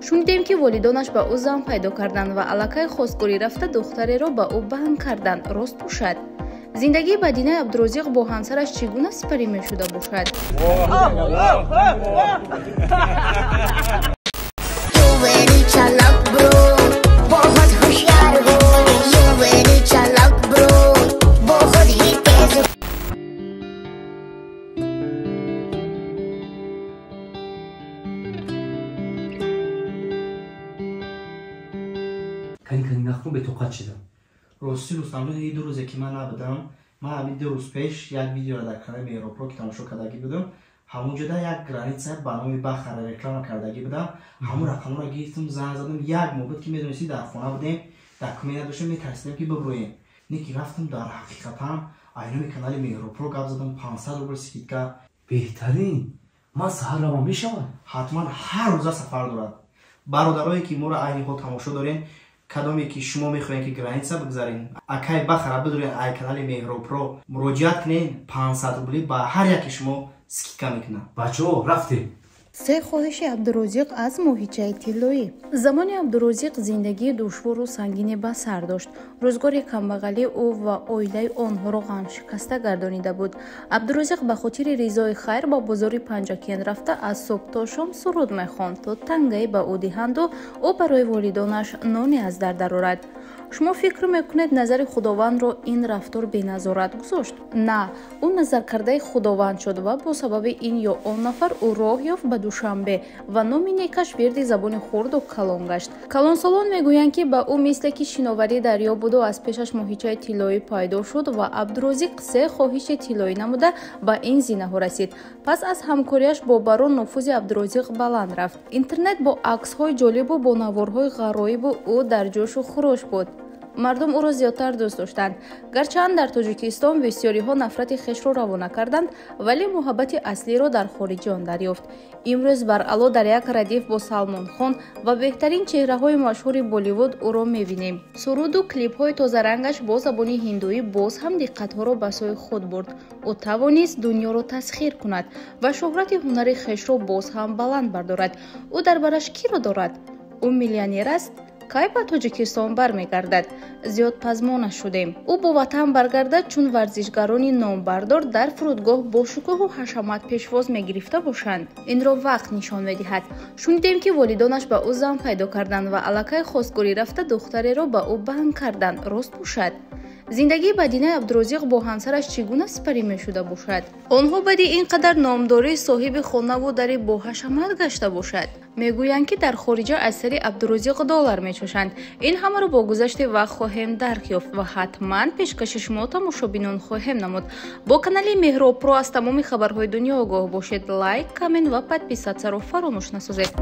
Шунидем, ки волидонаш ба ӯ зан пайдо карданд ва аллакай хостгорӣ рафта духтареро ба ӯ банд карданд. Рост бошад? Зиндагии баъдинаи Абдурозиқ бо ҳамсараш чӣ гуна сипарӣ мешуда бошад? Кани нахкун, бетоқат шидам. Рости, Рустамҷон, ду рӯзе ки ман набудам, ман ҳамин 2 рӯз пеш як видеоро дар канали Меҳробро ки тамошо кардагӣ будам, ҳамонҷода як граница ба номи Бахара реклама кардагӣ будам. Ҳамон рақамро гирифтам, занг задам. Як моҳ буд, ки медонистӣ, дар хона будем, документ надоштем, метарсидем, ки бибурӯем. Не ки рафтам, дар ҳақиқатан ай номи канали Меҳробро гап задам, 500 рубл скидка. Беҳтарин! Ман саҳар равам, мешавад? Ҳатман, ҳар рӯза сафар дорад. Бародарое, ки моро айни ҳол тамошо дорем, кадоме ки шумо мехоҳем, ки граница бигзарен, акай Бахара бидурен, ай канали Меҳробро муроҷиат кунен, 500 рубли ба ҳар яке шумо скидка мекунад. Бачаҳо, рафтем. Се хоҳиши Абдурозиқ аз моҳичаи тиллоӣ. Замони Абдурозиқ зиндагии душвору сангине ба сар дошт. Рӯзгори камбағалӣ ӯ ва оилаи онҳоро ғамшикаста гардонида буд. Абдурозиқ ба хотири ризои хайр ба бозори Панҷакент рафта, аз субҳ то шом суруд мехонд, то тангае ба ӯ диҳанду ӯ барои волидонаш ноне аз дар дарорад. Шумо фикр мекунед, назари Худовандро ин рафтор беназорат гузошт? На, ӯ назаркардаи Худованд шуд ва бо сабаби ин ё он нафар ӯ роҳ ёфт ба Душанбе ва номи некаш вирди забони хурду калон гашт. Калонсолон мегӯянд, ки ба ӯ мисле ки шиноварӣ дарё буду аз пешаш моҳичаи тиллоӣ пайдо шуд ва Абдурозиқ се хоҳиши тиллоӣ намуда ба ин зинаҳо расид. Пас аз ҳамкориаш бо Барон нуфузи Абдурозиқ баланд рафт. Интернет бо аксҳои ҷолибу бо наворҳои ғароибу ӯ дар ҷӯшу хурӯш буд. Мардум ӯро зиёдтар дӯст доштанд. Гарчанд дар Тоҷикистон бисёриҳо нафрати хешро равона карданд, вале муҳаббати аслиро дар хориҷиён дарёфт. Имрӯз баръало дар як радиф бо Салмонхон ва беҳтарин чеҳраҳои машҳури Болливуд ӯро мебинем. Суруду клипҳои тозарангаш бо забони ҳиндуӣ боз ҳам диққатҳоро ба сӯи худ бурд. Ӯ тавонист дунёро тасхир кунад ва шӯҳрати ҳунари хешро боз ҳам баланд бардорад. Ӯ дар бараш киро дорад? Ӯ миллионер аст? Кай ба Тоҷикистон бармегардад? Зиёд пазмона шудем. Ӯ бо ватан баргардад, чун варзишгарони номбардор дар фурудгоҳ бо шукӯҳу ҳашамат пешвоз мегирифта бошанд. Инро вақт нишон медиҳад. Шунидем, ки волидонаш ба ӯ зан пайдо карданд ва аллакай хостгорӣ рафта духтареро ба ӯ банд карданд. Рост бошад? Зиндагии баъдинаи Абдурозиқ бо ҳамсараш чӣ гуна сипарӣ мешуда бошад? Онҳо баъди ин қадар номдорӣ соҳиби хонаву дари боҳашамат гашта бошад? Мегӯянд, ки дар хориҷа аз сари Абдурозиқ доллар мечошанд. Ин ҳамаро бо гузашти вақт хоҳем дарк ёфт ва ҳатман пешкаши шумо тамошобинон хоҳем намуд. Бо канали Меҳробпро аз тамоми хабарҳои дунё огоҳ бошед. Лайк, коммент ва подписаться ро фаромӯш насозед.